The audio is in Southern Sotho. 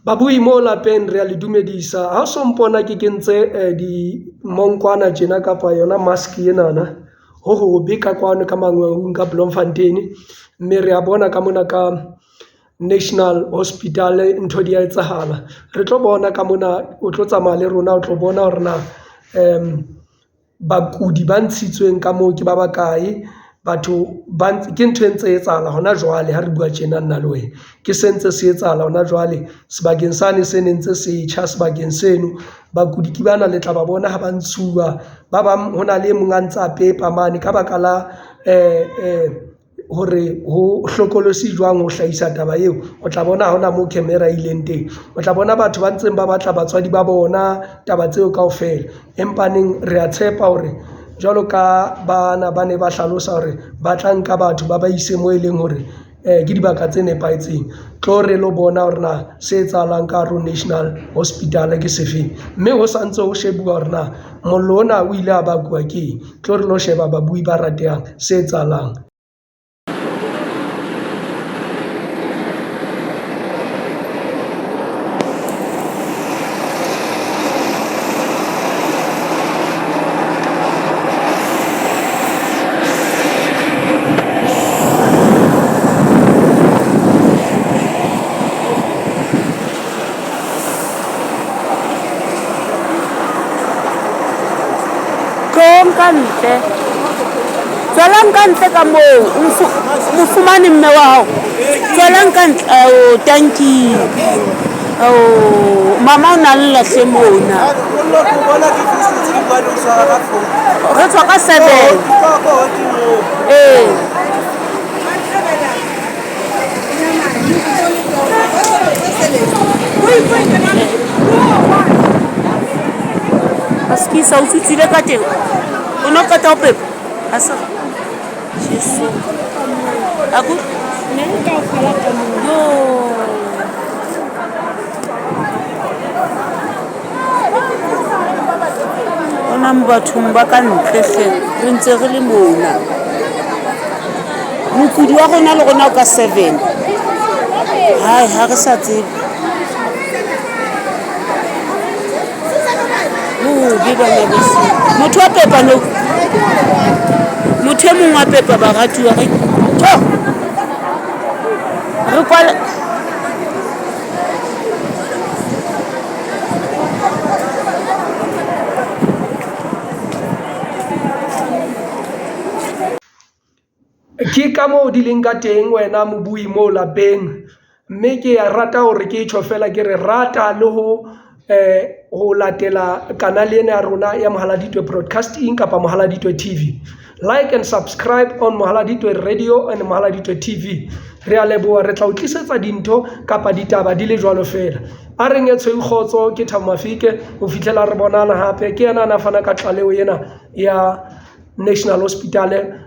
Babui mo lapeng re a le dumedisa. Ha o so mpona ke kentse dimonkwana tjena kapa yona mask enana ho hobe ka kwano ka Mangaung ka Bloemfontein, mme re a bona ka mona ka National Hospital ntho di a etsahala. Re tlo bona ka mona o tlo tsamaya le rona, o tlo bona hore na bakudi ba ntshitsweng ka moo ke ba bakae. Batho ba ke ntho e ntse etsahala hona jwale ha re bua tjena nna le wena ke se ntse se etsahala hona jwale sebakeng sane se ne ntse se tjha sebakeng seno. Bakudi ke bana le tla ba bona ha ba ntshuwa ba bang hona le e mong a ntsa pepa mane ka baka la hore ho hlokolosi jwang ho hlahisa taba eo. O tla bona ha hona mo camera e ileng teng, o tla bona batho ba ntseng ba batla batswadi ba bona taba tseo kaofela. Empa neng re a tshepa hore jwalo ka bana ba ne ba hlalosa hore ba tla nka batho ba ba ise moo e leng hore ke dibaka tse nepahetseng. Tlo re lo bona hore na se etsahalang ka hare ho National Hospital ke sefeng, mme ho santse ho shebuwa hore na mollo ona o ile a bakuwa ke eng. Tlo re lo sheba babui ba ratehang se etsahalang. Tloong ka ntle. Tswelang ka ntle ka moo. Mo fumane mme wa hao. Tswelang ka ntle. Ao, tanki. Ao, mama o na lla hle mona. Re tswa ka 7. Ee. Askisa o tswile ka teng. O no qeta ho pepa. Asa. Jesu. Aku Ne nka o kgala ka moo. yo. Ona mo bathong ba ka ntle hle re ntse re le mona. Mokudi wa rona le rona o ka 7. Hai ha re sa tsebe. Bobe bana beso. Motho wa pepa no. Motho e mong wa pepa baratuwa re. Tho. Re kwala. Ke ka moo di leng ka teng wena mobui mo lapeng, mme ke ya rata hore ke tjho feela ke re rata le ho ho latela kanale ena ya rona ya Mohaladitwe Broadcasting kapa Mohaladitwe TV. Like and subscribe on Mohaladitwe Radio and Mohaladitwe TV. Re a leboha, re tla o tlisetsa dintho kapa ditaba di le jwalo feela. A reng e tshweu kgotso ke Thabo Mafike ho fihlela re bonana hape. Ke yena a na fana ka tlaleho ena ya National Hospital.